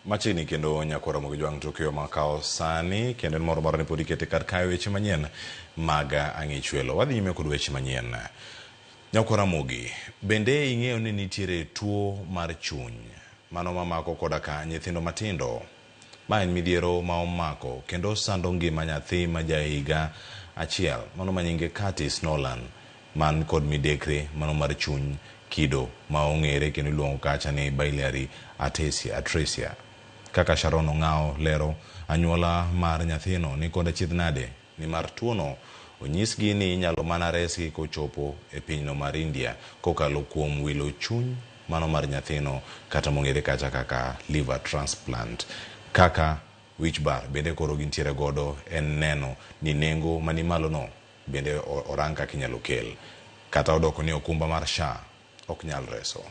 Machiegni kendo nyakwar Ramogi Jwang' Tokyo makawo sani kendo en moro moro ni pod ikete kar kae weche manyien mag ang'ichwelo. Wadhi nyime kod weche manyien. Nyakwar Ramogi, bende ing'eyo ni nitiere tuo mar chuny mano mamako koda ka nyithindo matindo? Ma en midhiero ma omako kendo sando ngima nyathi ma ja higa achiel mano ma nyinge Curtis Nolan man kod midekre mano mar chuny kido ma ong'ere kendo iluongo kacha ni biliary atresia. Kaka Sharon Ong'awo lero, anyuola mar nyathino ni kod achiedh nade nimar tuono onyisgi ni inyalo mana resgi kochopo e pinyno mar India kokalo kuom wilo chuny mano mar nyathino kata mong'ere kacha kaka liver transplant. Kaka wich bar bende koro gintiere godo en neno ni nengo mani malo no bende orang kaka inyalo kel kata odoko ni okumba mar SHA ok nyal reso.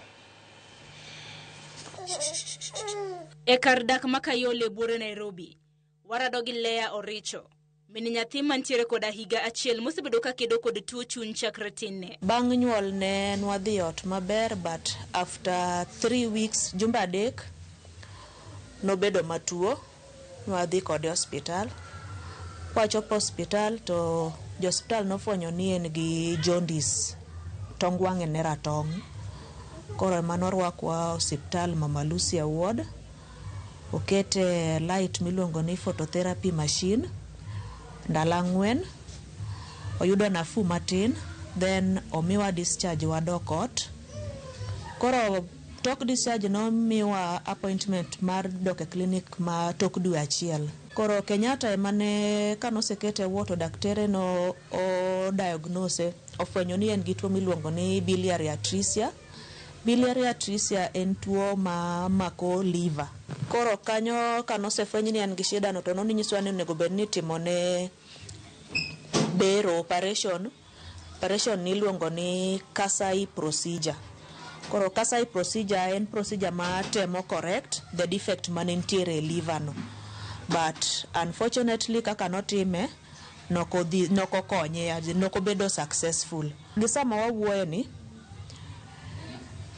E kar dak ma Kayole buore Nairobi, warado gi Lea Oricho, min nyathi mantiere koda higa achiel mosebedo ka kedo kod tuo chuny chakre tinne. Bang' nyuol ne nwadhi ot maber, but after 3 weeks, jumbe 3, nobedo matuo. Nwadhi kode osiptal. Kwachopo osiptal to jo osiptal nofwenyo ni en gi jaundice, tong wang'e ne ratong'. Koro ema norwakwa osiptal Mama Lucia ward, okete light miluongo ni phototherapy machine ndalo 4. Oyudo nafuu matin, then omiwa discharge, wadok ot. Koro tok discharge nomiwa appointment mar dok e clinic ma tok dwe achiel. Koro Kenyatta ema ne kanosekete e ward to daktere no o diagnose, ofwenyo ni en gi tuo miluongo ni biliary atresia. Biliary atresia en tuo ma mako liver. Koro kanyo kanosefweny ni en gi shida no, to nonyiswa ni onego bed ni itimone bero, operation. Operation niluongo ni Kasai procedure. Koro Kasai procedure en procedure ma temo correct the defect mane nitiere e liver no, but unfortunately kaka notime nokodhi, nokokonye, nokobedo successful. Gi sama wawuoye ni,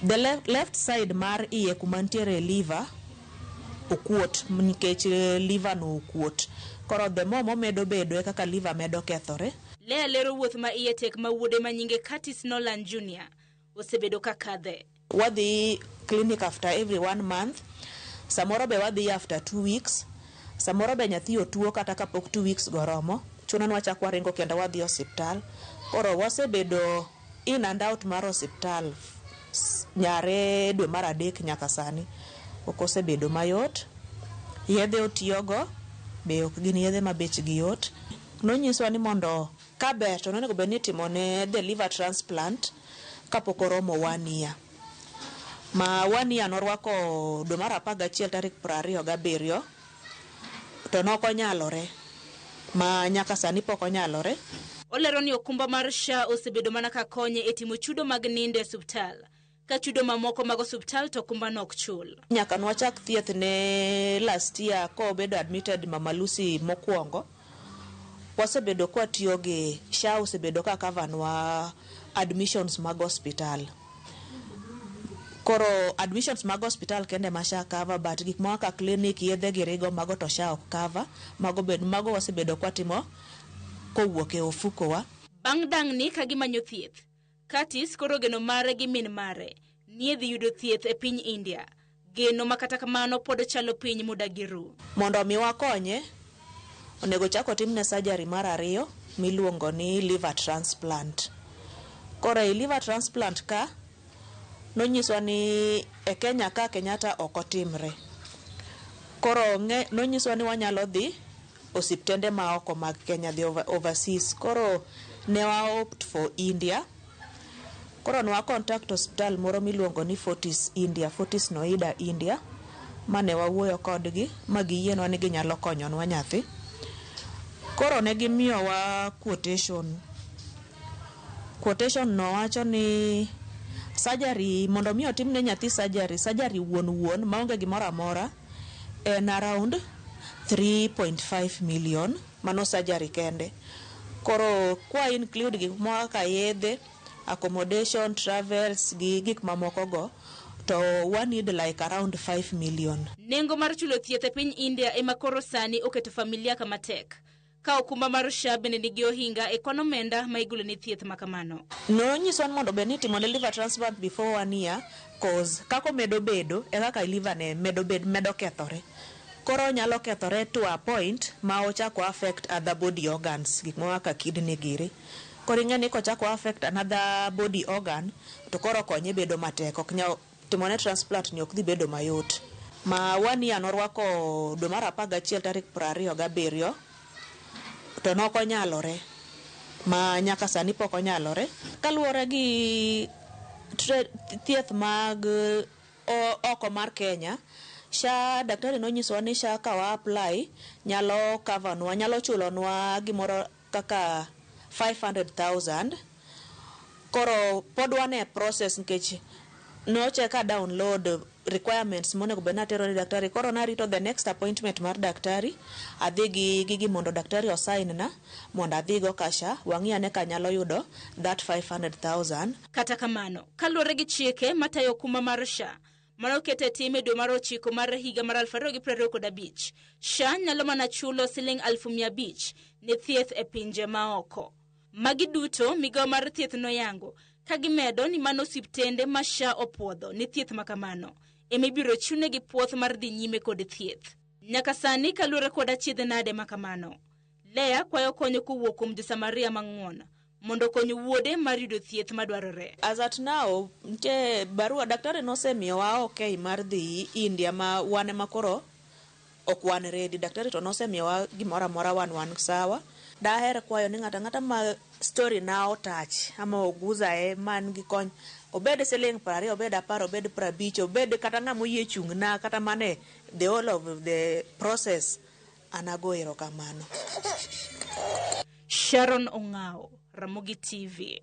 the left side mar iye kuma nitiere liver okuot nikech liver no okuot. Koro the more momedo bedo e kaka liver medo kethore. Lea lero wuoth ma iye tek ma wuode ma nyinge Curtis Nolan Jr. osebedo ka kadhe. Wadhi clinic after every one month, samoro be wadhi after 2 weeks, samoro be nyathi otuo kata kapok 2 weeks go romo, chuno ni wachak waringo kendo wadhi osiptal. Koro wasebedo in and out mar osiptal nyare dwe mar adek nyaka sani. Ok osebedo mayot. Yedhe otiyogo be ok gin yedhe ma bechgi yot. Nonyiswa ni mondo kaber to nonego bed ni itimone the liver transplant kapok oromo one year. Ma one year norwako dwe mar 11 tarik 27, to nokonyalore ma nyaka sani pok onyalore. Olero ni okumba mar SHA osebedo mana ka konye e timo chudo mag nindo e osiptal, ka chudo mamoko mag osiptal to okumbano ok chul. Nyaka nwachak thieth ne last year kobedo admitted Mama Lucy mokwongo, wasebedo kwatiyo gi SHA, osebedo ka cover nwa admissions mag osiptal. Koro admissions mag osiptal kende ma SHA cover, but gik moko kaka clinic, yedhe gi rigo mago to SHA ok cover. Mago, bed, mago wasebedo kwatimo kowuok e ofuko wa. Bang' dang'ni ka gimanyo thieth, Curtis koro geno mare gi min mare nie dhi yudo thieth e piny India. Geno ma kata kamano pod chalo piny modagi ru. Mondo mi wakonye, onego chak otimne surgery mar ariyo miluongo ni liver transplant. Koro ei liver transplant ka, nonyiswa ni e Kenya ka, Kenyatta, ok otimre. Koro nonyiswa ni wanyalo dhi osiptende ma oko mag Kenya, dhi overseas. Koro ne wa opt for India. Koro ne wa contact osiptal moro miluongo ni Fortis India, Fortis Noida India, mane wawuoyo kodgi ma giyienwa ni ginyalo konyonwa nyathi. Koro ne gimiyowa quotation. Quotation no wacho ni surgery, mondo mi otimne nyathi surgery, surgery wuon wuon maonge gimoro amora, en around 3.5 million, mano surgery kende. Koro kwa include gik moko kaka yedhe, accommodation, travels gi gik mamoko go, To wa need like around 5 million. Nengo mar chulo thieth e piny India ema koro sani oketo familia kama tek. Ka okumba mar SHA bende nigi ohinga e kwan omenda ma igolo ne thieth ma kamano. Nonyiswa ni mondo bed ni itimo ne liver transplant before one year, cause kaka omedo bedo e kaka liver ne medo bed medo kethore. Koro onyalo kethore to a point ma ochako affect other body organs, gik moko kaka kidney giri. Koro ing'e ni kochako affect another body organ, to koro konye bedo matek. Ok nyal timo ne transplant ni ok dhi bedo mayot. Ma one year norwako dwe mar 11 tarik 27, to nokonyalore ma nyaka sani pok onyalore. Kaluwore gi thieth mag oko mar Kenya, SHA daktari nonyisowa ni SHA ka wa apply nyalo cover nwa, nyalo chulonwa gimoro kaka 500,000. Koro pod wan e process nikech nocheka download requirements monego bed ni atero ne daktari. Koro narito the next appointment mar daktari, adhi gi gigi mondo daktari osign na mondo adhigo ka SHA wang'i ane ka nyalo yudo that 500,000. Kata kamano, kaluwore gi chike matayo okumba mar SHA mane oket e tim e dwe mar 9 mar higa mar 2025, SHA nyalo mana chulo siling 500,000 ne thieth e pinje maoko. Magi duto migawo mar thieth noyango ka gimedo ni mano osiptende ma SHA opuodho ne thieth makamano ema ibiro chunegi puoth mar dhi nyime kod thieth. Nyaka sani kaluwore kod achiedh nade makamano, Leah kwayo konyo kowuok kuom jo-Samaria mang'won mondo okony wuode mar yudo thieth madwarore. As at now, nitie barua daktari nosemiyowa okay mar dhi India ma wan ema koro ok wan ready. Daktari to nosemiyowa gimoro amora wan sawa. Daher kwayo ni ng'ato ang'ata ma story na otouch ama oguza e man gi kony, obed siling 20, obed 10, obed 50, obed kata ng'ama oyie chung'na kata mane the whole of the process, an ago erokamano. Sharon Ong'ao, Ramogi TV.